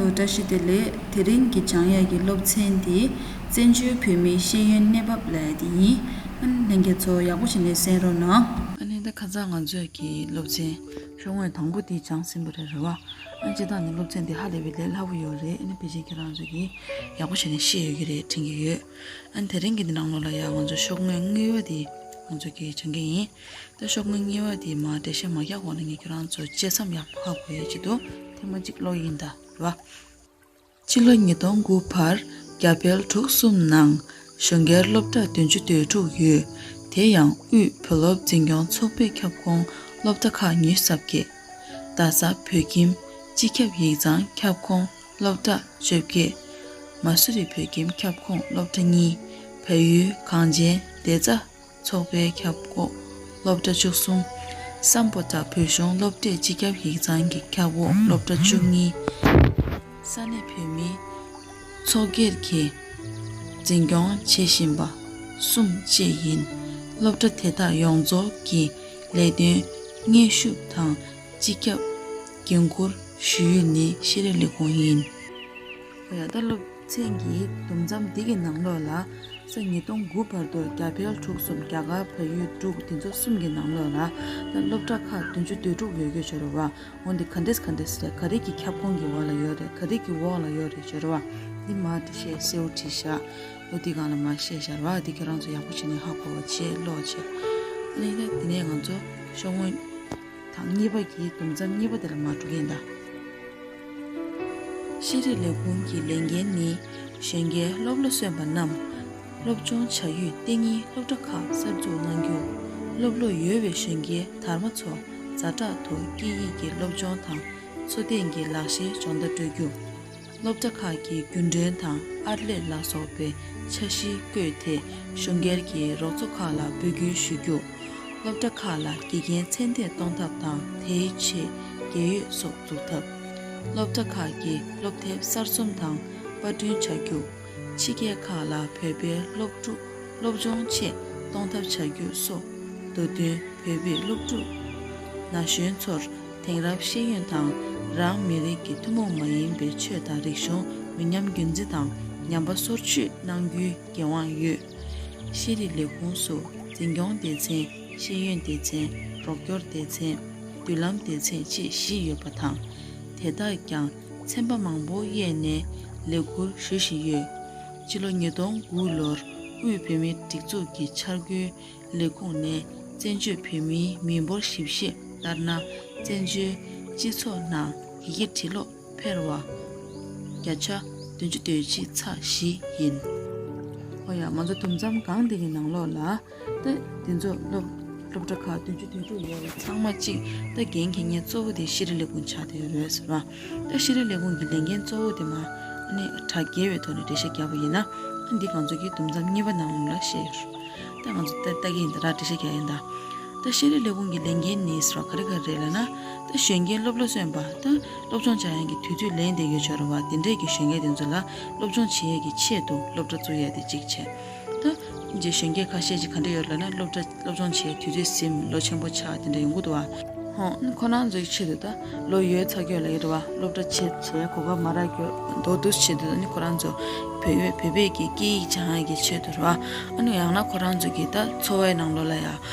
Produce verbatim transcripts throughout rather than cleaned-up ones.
བཀྲ་ཤིས་བདེ་ལེགས། དེ་རིང་གི་སྦྱང་ཡས་ཀྱི་སློབ་ཚན་དེ་བཙན་བྱོལ་བོད་མིའི་ཤེས་ཡོན་གནས་བབ་ལབ་ཡས་དེ་ཡིན། ཨ་ནི་ལྷན་རྒྱས་ཚོ་ཡག་པོ་བྱས་ནས་གསན་རོགས་གནང་། ཨ་ནི་ད་ཁ་སང་ང་ཚོས་ཀྱི་སློབ་ཚན་ཤོག་ངོས་དང་པོ་དེ་སྦྱངས་ཟིན་པ་རེད། རེད་བ། ཨ་ནི་སྤྱིར་བཏང་ནི་སློབ་ཚན་དེ་ཧ་ལས་པའི་ལས་སླ་པོ་ཡོད་རེད། ཨ་ནི་ཕལ་ཆེར་ཁྱེད་རང་ཚོ་གིས་ཡག་པོ་བྱས་ནས་ཤེས་ཡོད་ཀྱི་རེད་དྲན་གྱི་ཡོད། ཨ་ནི་དེ་རིང་གི་འདི་ནང་ལོགས་ལ་ཡང་ང་ཚོ་ཤོག་ངོས་གཉིས་པ་དེ་ང་ཚོ་གིས་སྦྱང་གི་ཡིན། ད་ཤོག་ངོས་གཉིས་པ་དེ་མར་འགྲེལ་བཤད་མ་རྒྱག་གོང་ནས་ངས་ཁྱེད་རང་ཚོ་བཅད་མཚམས་ཡག་པོ་ཧ་གོ་ཡས་ཆེད་དུ་ཐེངས་མ་གཅིག་ཀློག་ཡིན་ད། རེད་བ། ཕྱི་ལོ་ཉིས་སྟོང་དགུ་བར་རྒྱ་བལ་འབྲུག་གསུམ་ནང་གཞོན་སྐྱེས་སློབ་གྲྭ་བདུན་ཅུ་དོན་དྲུག་ཡོད། དེ་ཡང་དབུས་བོད་སློབ་འཛིན་སྐྱོང་ཚོགས་པའི་ཁྱབ་ཁོངས་སློབ་གྲྭ་ཁག་ཉེར་བརྒྱད། རྡ་ས་བོད་ཁྱིམ་སྤྱི་ཁྱབ་ཡིག་ཚང་ཁྱབ་ཁོངས་སློབ་གྲྭ་བཅོ་བརྒྱད། མ་སུ་རི་བོད་ཁྱིམ་ཁྱབ་ཁོངས་སློབ་གྲྭ་གཉིས། བལ་ཡུལ་གངས་ཅན་བདེ་རྩ་ཚོགས་པའི་ཁྱབ་ཁོངས་སློབ་གྲྭ་བཅུ་གསུམ། སམ་བྷོ་ཊ་བོད་གཞུང་སློབ་གྲྭའི་སྤྱི་ཁྱབ་ཡིག་ཚང་གི་ཁྱབ་ཁོངས་སློབ་གྲྭ་བཅུ་གཉིས། ས་གནས་བོད་མིའི་ཚོགས་སྒེར་གྱིས་འཛིན་སྐྱོང་བྱེད་བཞིན་པ་གསུམ་བཅས་ཡིན། སློབ་གྲྭ་དེ་དག་ཡོངས་རྫོགས་ཀྱི་ལས་དོན་སྙན་ཞུ་དང་སྤྱི་ཁྱབ་འགན་འཁུར་ཞུ་ཡུལ་ནི་ཤེས་རིག་ལས་ཁུངས་ཡིན། ཨོ་ཡ། ད་སློབ་ཚན་གྱི་དུམ་མཚམས་འདི་གི་ནང་ལོགས་ལ། ས་ཉིས་སྟོང་དགུ་བར་དུ་རྒྱ་བལ་འབྲུག་གསུམ། རྒྱ་གར་བལ་ཡུལ་འབྲུག་འདི་ཚོ་གསུམ་གྱི་ནང་ལོགས་ལ། ད་སློབ་གྲྭ་ཁག་བདུན་ཅུ་དོན་དྲུག་ཡོད་རྒྱུ་ཆོ་རེད་བ། འོ་འདི་ག་འདྲས་ག་འདྲས་རེད། ག་རེ་གི་ཁྱབ་ཁོངས་ཀྱི་འོག་ལ་ཡོད་རེད། ག་རེ་གི་འོག་ལ་ཡོད་རེད་ཆོ་རེད་བ། འདི་མར་འགྲེལ་བཤད་གསལ་བོ་བྲིས་ཤག་འོ་འདི་སྒང་ལ་མར་བཤད་ཤག་རེད་བ། འདི་ཁྱེད་རང་ཚོ་ཡག་པོ་བྱས་ནས་ཧ་གོ་བ་བྱས་ཀློག་བྱས། ཨ་ནི་ད་དེ་ནས་ང་ཚོ་ཤོག་ངོས་དང་གཉིས་པ་གི་དུམ་མཚམས་གཉིས་པ་དེ་ལ་མར་འགྲོ་གི་ཡིན་ད། ཤེས་རིག་ལས་ཁུངས་ཀྱི་ལས་འགན་ནི་གཞོན་སྐྱེས་སློབ་ལ་སོན་པ་རྣམས་སློབ་སྦྱོང་བྱ་ཡུལ་གཏན་གཉིས་སློབ་གྲྭ་ཁག་གསར་འཛུགས་གནང་རྒྱུ། སློབ་ལོ་ཡོལ་བའི་གཞོན་སྐྱེས་དར་མ་ཚོ་ཛ་དྲག་ཏུ་སྐད་ཡིག་གི་སློབ་སྦྱོང་དང་འཚོ་རྟེན་གྱི་ལག་ཤེས་སྦྱོང་བརྡར་སྤྲོད་རྒྱུ། སློབ་གྲྭ་ཁག་གི་རྒྱུན་གྲོན་དང་ཨར་ལས་ལ་སོགས་པའི་འཆར་གཞིའི་བཀོད་དེ་གཞུང་སྒེར་གྱི་རོགས་ཚོགས་ཁག་ལ་འབོད་སྐུལ་ཞུ་རྒྱུ། སློབ་གྲྭ་ཁག་ལ་དགེ་རྒན་ཚད་ལྡན་གཏོང་ཐབས་དང་དེའི་ཆེད་རྒས་ཡོལ་སོགས་འཛུགས་ཐབས། སློབ་གྲྭ་ཁག་གི་སློབ་དེབ་གསར་རྩོམ་དང་པར་སྐྲུན་བྱ་རྒྱུ། ཕྱི་རྒྱལ་ཁག་ལ་བོད་པའི་སློབ་ཕྲུག་སློབ་སྦྱོང་ཆེད་གཏོང་ཐབས་བྱ་རྒྱུ་སོགས་མདོ་དོན་བོད་པའི་སློབ་ཕྲུག་ན་གཞོན་ཚོར་དེང་རབས་ཤེས་ཡོན་དང་རང་མི་རིགས་ཀྱི་ཐུན་མོང་མ་ཡིན་པའི་ཆོས་དང་རིག་གཞུང་མི་ཉམས་རྒྱུན་འཛིན་དང་ཉམས་པ་སོར་ཆུད་གནང་རྒྱུའི་འགན་དབང་ཡོད། ཤེས་རིག་ལས་ཁུངས་སུ་འཛིན་སྐྱོང་སྡེ་ཚན། ཤེས་ཡོན་སྡེ་ཚན། རོགས་སྐྱོར་སྡེ་ཚན། མདུན་ལམ་སྡེ་ཚན་བཅས་བཞི་ཡོད་པ་དང་། དེ་དག་ཀྱང་ཚན་པ་མང་པོ་དབྱེ་ནས་ལས་ཁུར་ཞུ་བཞིན་ཡོད། སྤྱི་ལོ་ཉིས་སྟོང་དགུ་ལོར་དབུས་བོད་མིའི་སྒྲིག་འཛུགས་ཀྱི་འཆར་འགོད་ལས་ཁུངས་ནས་བཙན་བྱོལ་བོད་མིའི་མི་འབོར་ཞིབ་བཤེར་ལྟར་ན། བཙན་བྱོལ་སྤྱི་ཚོགས་ནང་ཡི་གེ་འབྲི་ཀློག་འཕེར་བ་བརྒྱ་ཆ་བདུན་ཅུ་དོན་གཅིག་ཚེག་བཞི་ཡིན། ཨོ་ཡ། ང་ཚོ་དུམ་མཚམས་གང་དེ་གི་ནང་ལོགས་ལ། ད་དེ་ཚོ་སློབ་སློབ་གྲྭ་ཁག་བདུན་ཅུ་དོན་དྲུག་ཡོད་རེད། ཚང་མ་གཅིག་ད་འགན་འཁྱེར་མཁན་གཙོ་བོ་དེ་ཤེས་རིག་ལས་ཁུངས་ཆགས་བསྡད་ཡོད་རེད་ཟེར་བ། ད་ཤེས་རིག་ལས་ཁུངས་ཀྱི་ལས་འགན་གཙོ་བོ་དེ་མར་ཨ་ནི་གྲ་རྒྱས་པའི་ཐོག་ནས་འགྲེལ་བཤད་བརྒྱབ་པ་ཡིན་ན། ཨ་འདི་ང་ཚོ་གི་དུམ་མཚམས་གཉིས་པ་ནང་ལོགས་ལ་བཤད་ཡོད་རེད། ད་ང་ཚོ་ད་ལྟ་གི་ཡིན་ད་ར་འགྲེལ་བཤད་རྒྱག་ཡིན་ད། ད་ཤེས་རིག་ལས་ཁུངས་ཀྱི་ལས་འགན་ནི་ཟེར་བ་ག་རེ་ག་རེ་རེད་ལབ་ན། ད་གཞོན་སྐྱེས་སློབ་ལ་སོན་པ་ད་སློབ་སྦྱོང་བྱ་ཡག་གི་དུས་ཚོད་ལེན་བསྡད་ཡོད་ཆོག་རེད་བ། དེ་འདྲས་ཀྱི་གཞོན་སྐྱེས་དེ་ཚོ་ལ་སློབ་སྦྱོང་བྱེད་ཡག་གི་ཆེད་དུ་སློབ་གྲྭ་བཙུགས་ཡག་དེ་གཅིག་བྱས། ད་རྗེས་གཞོན་སྐྱེས་ཁ་ཤས་ཀྱིས་ག་འདྲ་ཡོད་ལབ་ན། སློབ་གྲྭ་སློབ་སྦྱོང་བྱེད་དུས་ཚོད་ཟིན། ལོ་ཆེན་པོ་ཆགས་དེ་འདྲ་ཡོང་གི་འདུག་བ། ཧོ། ཁོ་རང་ཚོའི་ཆེད་དུ་ད་ལོ་ཡོལ་ཚར་རྒྱུ་ལ་ཡོད་རེད་བ། སློབ་གྲྭ་བྱེད་བྱེད་གོ་སྐབས་མ་རག་རྒྱུ་མདོར་བསྡུས་ཆེད་དུ་ནི་ཁོ་རང་ཚོ་བོད་བོད་པའི་གི་སྐད་ཡིག་སྦྱང་ཡག་གི་ཆེད་དུ་རེད་བ། ཨ་ནི་ཡང་ན་ཁོ་རང་ཚོ་གི་ད་འཚོ་བའི་ནང་ལོགས་ལ་ཡ།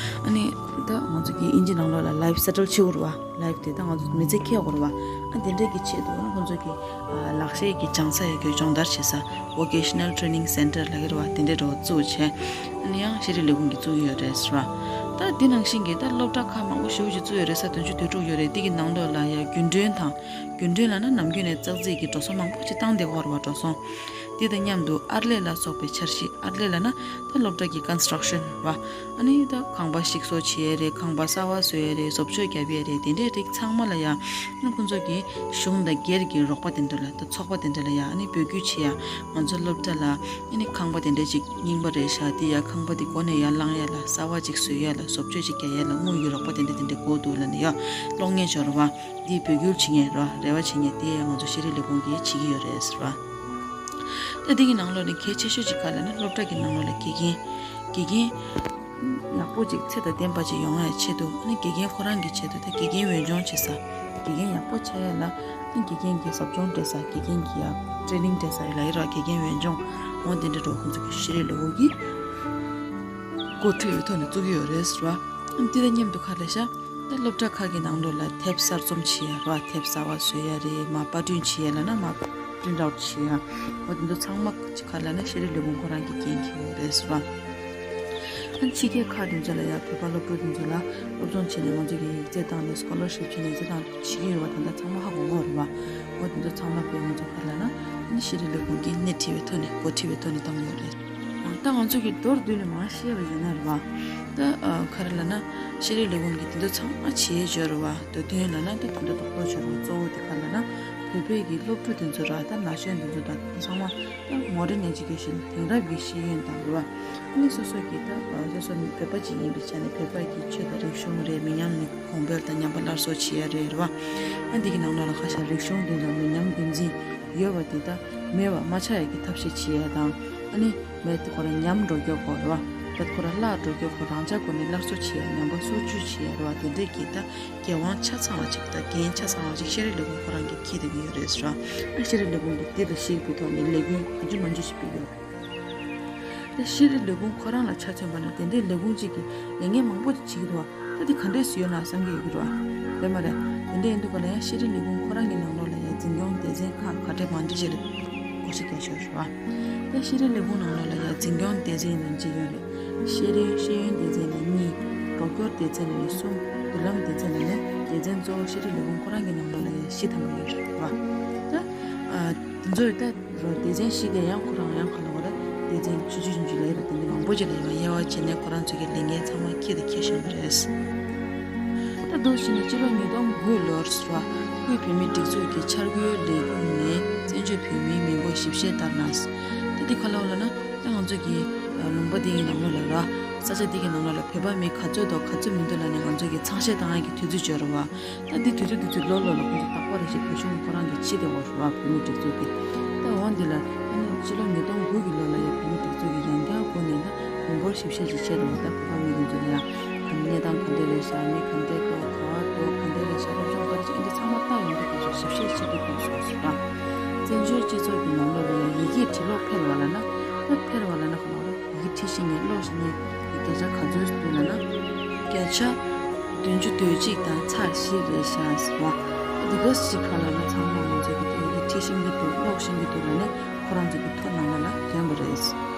ཨ་ནི་ད་ང་ཚོ་གི་དབྱིན་ཇི་ནང་ལོགས་ལ་life settle བྱེད་དགོས་རེད་བ། Life དེ་ད་ང་ཚོ་མི་ཚེ་འཁྱེར་དགོས་རེད་བ། ཨ་དེ་འདྲས་ཀྱི་ཆེད་དུ་ཨ་ནི་ཁོ་ཚོ་གི་ཨ་ལག་ཤེས་ཀྱི་སྦྱང་ས་ཡ་གི་སྦྱོང་བརྡར་བྱེད་ས་Vocational Training Center ལབ་ཀྱི་རེད་བ། དེ་འདྲས་འདྲ་བོ་བཙུགས་བྱས། ཨ་ནི་ཡང་ཤེས་རིག་ལས་ཁུངས་ཀྱིས་བཙུགས་ཀྱི་ཡོད་རེད་ཟེར་བ། ད་འདི་ནང་བཞིན་གྱི་ད་སློབ་གྲྭ་ཁག་མང་པོ་ཞེ་པོ་ཅིག་བཙུགས་ཡོད་རེད། ས་བདུན་ཅུ་དོན་དྲུག་ཡོད་རེད། འདི་གི་ནང་ལོགས་ལ་ཡ་རྒྱུན་གྲོན་དང་། རྒྱུན་གྲོན་ལབ་ན་ནམ་རྒྱུན་ནས་ཙག་ཙིག་གི་འགྲོ་སོང་མང་པོ་ཅིག་བཏང་བསྡད་ཀྱི་ཡོད་རེད་བ། འགྲོ་སོང་། འདི་དང་མཉམ་དུ་ཨར་ལས་ལ་སོགས་པའི་འཆར་གཞི། ཨར་ལས་ལབ་ན་ད་སློབ་གྲྭ་གི་construction རེད་བ། ཨ་ནི་ད་ཁང་པ་བཤིག་གསོ་བྱེད་ཡས་རེད། ཁང་པ་གསར་པ་བཟོ་ཡས་རེད། བཟོ་བཅོས་རྒྱབ་ཡས་རེད། དེ་འདྲའི་རིགས་ཚང་མ་ལ་ཡ། ཨ་ནི་ཁོང་ཚོ་གི་གཞུང་དང་སྒེར་གྱི་རོགས་པ་དེ་འདྲ་ལ། ད་ཚོགས་པ་དེ་འདྲ་ལ་ཡ་ཨ་ནི་འབོད་སྐུལ་བྱེད་ཡ། ང་ཚོ་སློབ་གྲྭ་ལ་ཨ་ནི་ཁང་པ་དེ་འདྲ་ཅིག་རྙིང་པ་རེད་ཤག་འདི་ཡ་ཁང་པ་དེ་སྒོ་ནས་ཡར་བསླང་ཡ་ལ། གསར་པ་ཅིག་བཟོ་ཡ་ལ། བཟོ་བཅོས་ཅིག་རྒྱག་ཡ་ལ་དངུལ་གྱི་རོགས་པ་དེ་འདྲ་དེ་འདྲ་དགོས་འདུག་ལབ་ནས་ཡ་གློག་བརྙན་འབྱོར་བ། འདི་འབོད་སྐུལ་བྱེད་མཁན་རེད་བ། རེ་བ་བྱེད་མཁན་དེ་ཡང་ང་ཚོ་ཤེས་རིག་ལས་ཁུངས་ཀྱིས་བྱེད་ཀྱི་ཡོད་རེད་ཟེར་བ། ད་འདི་གི་ནང་ལོགས་ནས་གལ་ཆེ་ཤོས་ཅིག་ག་ལབ་ན། སློབ་གྲྭ་གི་ནང་ལོགས་ལ་དགེ་རྒན། དགེ་རྒན་ཡག་པོ་ཅིག་ཚད་དང་ལྡན་པ་ཅིག་ཡོང་ཡའི་ཆེད་དུ། ཨ་ནི་དགེ་རྒན་ཁོ་རང་གི་ཆེད་དུ་ད་དགེ་རྒན་འོས་སྦྱོང་བྱེད་ས། དགེ་རྒན་ཡག་པོ་ཆགས་ཡ་ལ་དགེ་རྒན་གྱི་ཟབ་སྦྱོང་སྤྲད་ས། དགེ་རྒན་གྱི་ཡ་ཊེ་ནིང་སྤྲད་ས་ཡ་ལ་ཡི་ར། དགེ་རྒན་འོས་སྦྱོང་འོ་དེ་འདྲ་འགྲོ། ཁོང་ཚོ་གི་ཤེས་རིག་ལས་ཁུངས་ཀྱི་འགོ་ཁྲིད་ཡོད་ཐོག་ནས་བཙུགས་ཡོད་རེད་ཟེར་བ། དེ་དང་མཉམ་དུ་ག་རེ་ཤག་ད་སློབ་གྲྭ་ཁག་གི་ནང་ལོགས་ལ་དེབ་གསར་རྩོམ་བྱེད་ཡ་ར། དེབ་གསར་བ་བཟོ་ཡ་རེད། མ་པར་སྐྲུན་བྱེད་ཡ་ལ་ན་མ་པར་སྐྲུན་རོགས་བྱེད་ཡ། འོ་དེ་ཚོ་ཚང་མ་ག་ལ་ན་ཤེས་རིག་ལས་ཁུངས་ཁོ་རང་གི་འགན་འཁྱེར་ཡོད་རེད་ཟེར་བ། ཕྱི་རྒྱལ་ཁག་དེ་ཚོ་ལ་ཡང་བོད་པ་སློབ་ཕྲུག་དེ་ཚོ་ལ་སློབ་སྦྱོང་བྱས་ནས་ང་ཚོ་གི་ཡིག་ཚད་བཏང་ནས་སྐོ་ལར་ཤིབ་བྱས་ནས་ཡིག་ཚད་བཏང་བྱེད་ཀྱི་ཡོད་པ་ད་ལྟ་ཚང་མ་ཧ་གོ་གི་ཡོད་རེད་བ། འོ་དེ་ཚོ་ཚང་མ་དཔེ་ང་ཚོ་ག་ལ་ན་ཨ་ནི་ཤེས་རིག་ལས་ཁུངས་ཀྱིས་སྣེ་ཁྲིད་པའི་ཐོག་ནས་འགོ་ཁྲིད་པའི་ཐོག་ནས་བཏང་གི་ཡོད་རེད། ད་ང་ཚོ་གི་མདོར་བསྡུས་ནས་མར་བཤད་པ་ཡིན་ན་རེད་བ། ད་ག་རེ་ལབ་ན་ཤེས་རིག་ལས་ཁུངས་ཀྱིས་དེ་ཚོ་ཚང་མ་བྱེད་ཡས་ཡོད་རེད་བ། མདོ་དོན་ལབ་ན་ད་དེ་འདྲ་རྡོག་རྡོག་ཆོད་རེད་བ། གཙོ་བོ་དེ་ག་ལབ་ན་བོད་པའི་གི་སློབ་ཕྲུག་དེ་ཚོ་ར་ད་ན་གཞོན་དེ་ཚོ་དང་ཚང་མ་ད་མོ་ཌརན་ཨེ་ཇུ་ཀེ་ཤན་དེང་རབས་ཀྱི་ཤེས་ཡོན་དང་རེད་བ། ཨ་ནི་སོ་སོ་གི་ད་སོ་སོ་བོད་པ་ཅིག་ཡིན་པའི་ཆ་ནས་བོད་པ་གི་ཆོས་དང་རིག་གཞུང་རེད། མི་ཉམས་མི་གོང་འཕེལ་དང་ཉམས་པ་སླར་གསོ་བྱེད་ཡ་རེད་རེད་བ། ཨ་འདི་གི་ནང་ལོགས་ལ་ཁ་ཤས་རིག་གཞུང་དེ་ཚོ་མི་ཉམས་རྒྱུན་འཛིན་ཡོད་པ་དེ་ད་མེད་པ་མ་ཆགས་ཡ་གི་ཐབས་ཤེས་བྱེད་ཡ་དང་། ཨ་ནི་མེད་དེ་ཁོ་རང་ཉམས་འགྲོ་རྒྱུ་ཁོ་རེད་བ། ད་ཁོ་རང་བརླག་འགྲོ་རྒྱུ་ཁོ་རང་ཅག་སྒོ་ནས་སླར་གསོ་བྱེད་ཡ། ཉམས་པ་སོར་ཆུད་བྱེད་ཡ་རེད་བ། དེ་འདྲས་ཀྱི་ད་འགན་དབང་ཆ་ཚང་བ་ཅིག་དང་འགན་ཆ་ཚང་བ་ཅིག་ཤེས་རིག་ལས་ཁུངས་ཁོ་རང་གིས་འཁྱེར་བསྡད་ཀྱི་ཡོད་རེད་ཟེར་བ། ཨ་ཤེས་རིག་ལས་ཁུངས་ཀྱིས་འདི་ལ་གཞིགས་པའི་ཐོག་ནས་ལས་འགུལ་མང་ཇུ་མང་ཇུ་ཞིག་སྤེལ་ཡོད་རེད། ད་ཤེས་རིག་ལས་ཁུངས་ཁོ་རང་ལ་ཆ་མཚོན་པ་ན་དེ་འདྲའི་ལས་ཁུངས་གཅིག་གིས་ལས་འགན་མང་པོ་ཅིག་བྱེད་ཀྱི་འདུག་བ། ད་འདི་ག་འདྲས་སུ་ཡོད་ན་བསམ་གྱི་ཡོད་ཀྱི་རེད་བ། རེད་མ་རེད། དེ་འདྲ་ཡིན་དུས་ག་ལ་ཡང་ཤེས་རིག་ལས་ཁུངས་ཁོ་རང་གི་ནང་ལོགས་ལ་ཡང་འཛིན་སྐྱོང་སྡེ་ཚན་ཁག་ག་འདྲས་མང་འདྲས་ཅིག་ལ་བགོ་བཤའ་རྒྱག་ཆོག་རེད་བ། ད་ཤེས་རིག་ལས་ཁུངས་ནང་ལོགས་ལ་ཡང་འཛིན་སྐྱོང་སྡེ་ཚན་ནང་གཅིག་ཡོད་རེད། ཤེས་རིག་ཤེས་ཡོན་སྡེ་ཚན་ནང་གཉིས། རོགས་སྐྱོར་སྡེ་ཚན་ནང་གསུམ། མདུན་ལམ་སྡེ་ཚན་ནང་ནས་སྡེ་ཚན་གཙོ་བོ་ཤེས་རིག་ལས་ཁུངས་ཁོ་རང་གི་ནང་ལོགས་ལ་ཡང་བཞི་ཐམ་པ་ཡོད་རེད་བ། ད་ཨ་དེ་ཚོ་ཡོད་ད། རོ་སྡེ་ཚན་བཞི་དེ་ཡང་ཁོ་རང་ཡང་ག་ལ་བ་ར་སྡེ་ཚན་ཆུང་ཆུང་ཆུང་ཆུང་ལ་ཡོད་ར། དེ་འདྲ་མང་པོ་ཅིག་ལ་ཡོད། དབྱེ་བ་ཕྱེ་ནས་ཁོ་རང་ཚོ་གི་ལས་འགན་ཚང་མ་འཁྱེར་དང་འཁྱེར་བཞིན་པ་རེད། ད་མདོར་བྱས་ནས་སྤྱི་ལོ་ཉིས་སྟོང་དགུ་ལོར་སུ་བ་དབུས་བོད་མིའི་སྒྲིག་འཛུགས་ཀྱི་འཆར་འགོད་ལས་ཁུངས་ནས་བཙན་བྱོལ་བོད་མིའི་མི་འབོར་ཞིབ་བཤེར་ལྟར་ན། ད་འདི་ག་ལ་བ་ལ་ན་ད་ང་ཚོ་གི་ལུང་པ་འདི་གི་ནང་ལོགས་ལ་ར་ས་ཆ་འདི་གི་ནང་ལོགས་ལ་བོད་པ་མི་ག་ཚོད་འདུག་ག་ཚོད་མི་འདུག་ལབ་ནས་ང་ཚོ་གི་ཚང་བཤེར་བཏང་ཡ་གི་དུས་ཚོད་འབྱོར་ར་བ། ད་འདི་དུས་ཚོད་དུས་ཚོད་ལོ་ལོ་ལ་ཁོང་ཚོ་རྟག་པར་རེ་བཞིན་བོད་གཞུང་ཁོ་རང་གིས་ཕྱི་དེ་འོ་རུ་བ་བོད་མི་སྒྲིག་འཛུགས་ཀྱི། ད་འོ་འདི་ལ་ཨ་ནི་སྤྱི་ལོ་ཉིས་སྟོང་དགུ་གི་ལོ་ལ་ཡང་བོད་མི་སྒྲིག་འཛུགས་ཀྱིས་ཡང་བསྐྱར་སྒོ་ནས་ད་མི་འབོར་ཞིབ་བཤེར་ཅིག་བྱས་འདུག་ད་བོད་པ་མི་རྒྱུ་འཛུགས་ལ་ཡང་ད་གནས་སྟངས་ག་འདྲ་རེད་ཤག་མི་ག་འདྲ་འདུག་ག་བ་འདུག་ག་འདྲ་རེད་ཤག་སློབ་སྦྱོང་ག་རེ་བྱེད་འདི་ཚང་མ་ལྟ་ཡོང་དུས་དུས་ཚོད་ཞིབ་བཤེར་བྱེད་དུས་དུས་ཚོད་སོང་ཙང་། བཙན་བྱོལ་སྤྱི་ཚོགས་ཀྱི་ནང་ལོགས་ལ་ཡང་ཡི་གེ་བྲིས་ཀློག་འཕེལ་བ་ལ་ན་ད་འཕེལ་བ་ལ་ན་ག་ལ་བ་རེད། ཡི་ཁྲིད་ཤེས་མཁན་ཀློག་ཤེས་མཁན་གྱི་བརྒྱ་ཆ་ག་ཚོད་འདུག་ལབ་ན། བརྒྱ་ཆ་བདུན་ཅུ་དོན་གཅིག་དང་ཚེག་བཞི་རེད་ཤག་ཟེར་བ། འདི་ག་ཞིག་ག་ལབ་ན་ཚང་མ་ང་ཚོ་གི་ཡི་ཁྲིད་ཤེས་ཀྱི་འདུག་ཀློག་ཤེས་ཀྱི་འདུག་ལབ་ནས་ཁོ་རང་ཚོ་གི་ཐོ་ནང་ལ་ལ་ཐོན་པ་རེད།